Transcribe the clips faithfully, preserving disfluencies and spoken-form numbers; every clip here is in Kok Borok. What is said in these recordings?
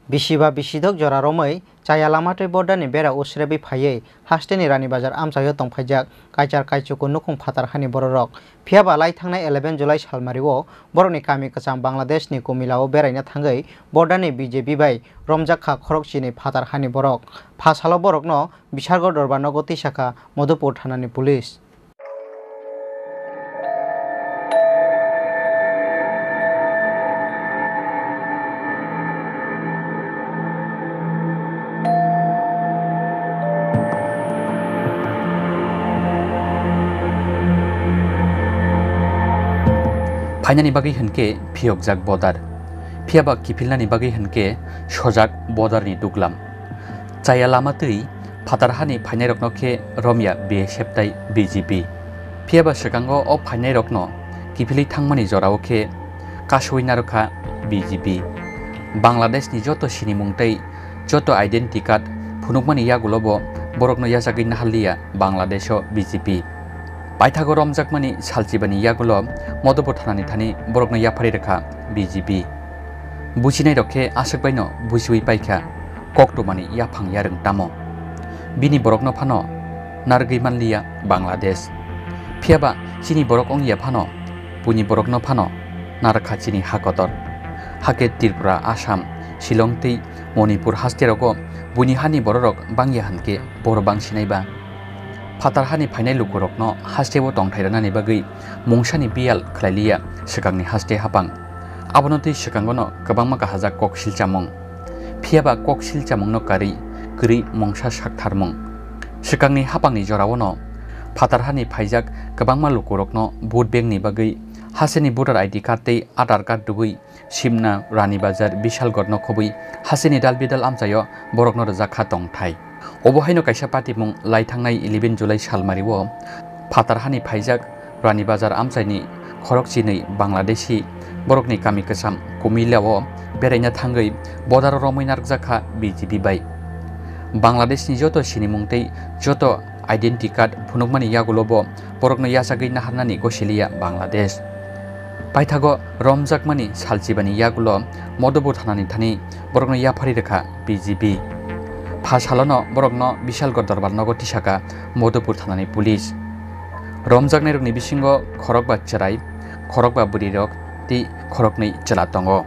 Bisi ba bisi dok jora romwi chaya lama tei border ni bera usrebwi phaiwi hasteni Rani Bazar amchaio tongphaijak kaichar kaichuku nukhung phatar hani bororok. Phiya ba lai thangnai eleven July salmario borokni kami kwcham Bangladesh ni Kumila o beraina thangwi border ni B J P bai romjak kha khorok chinwi phatar hani borok. Pha salo borokno Bishalgarh Dorbar nogo tisa kha Madhupur thanani police. Phainani bagwi hwn khe phiyokjak border, phiya ba kiphilnani bagwi hwn khe sojak border ni duglam. Chaya lama twi phatar hani phainairokno khe romya B S F tai B J P. Phiya ba swkango o phainairokno kiphilwi thangmani jorao khe kasui narwkha B J P. Bangladesh ni joto sinimung tei joto identity card phunukmani yagulo bo borokno yachagwi naharliya Bangladesh o B J P. Paithago romjakmani salchibani yagulo Madhupur thanani thani borokno yapharwi rwkha B J P. Bujinai rok khe aswk baino bujiwi paikha, koktwmani yaphang yarwng tamo. Bini borokno phano narwgwi manliya Bangladesh. Phiya ba chini borok wngya phano, buini borokno phano narwkha chini ha kotor. Hakhe Tripura, Assam, Shillong tei Manipur haste rogo buini hani bororok bangya hwnkhe boro bangsinai ba. Phatar hani phainai lukurokno hasteo tongthai rwnani bagwi mungsani biyal khlailiya swkangni haste hapang. Abono twi swkangono kwbangma kahajak kok silchamung. Phiya ba kok silchamungno karwi kwrwi mungsa saktharmung. Swkangni hapangni joraono phatar hani phaijak kwbangma lukurokno vote bankni bagwi hasteni voter I D card tei Aadhaar card rwui Simna, Rani Bazar, Bishalgarh no khobwi hasteni dal bidal amchaio borokno rwjak kha tongthai. Obo haino kaisa patimung lai thangnai eleven July salmario phatar hani phaijak Rani Bazar amchaini khorok chinwi Bangladeshi borokni kami kwcham Kumila o beraina thangwi border o romwi narwkjak kha B J P bai. Bangladesh ni joto sinimung tei joto identity card phunukmani yagulo bo borokno yachagwi naharnani gosiliya Bangladesh. Paithago romjakmani salchibani yagulo Madhupur thanani thani borokno yapharwi rwkha B J P. Pha salono borokno Bishalgarh Dorbar nogo tisaka Madhupur thanani police. Romjaknairokni bisingo khorokba chwrai, khorokba bwrwirok tei khoroknwi chwla tongo.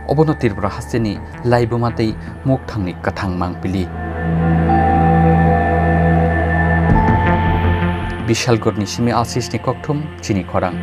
Obono Tripura hasteni laibuma tei mukthangni kwthang mangpili. Bishalgarhni simi Ashisni kokthum chini khorang.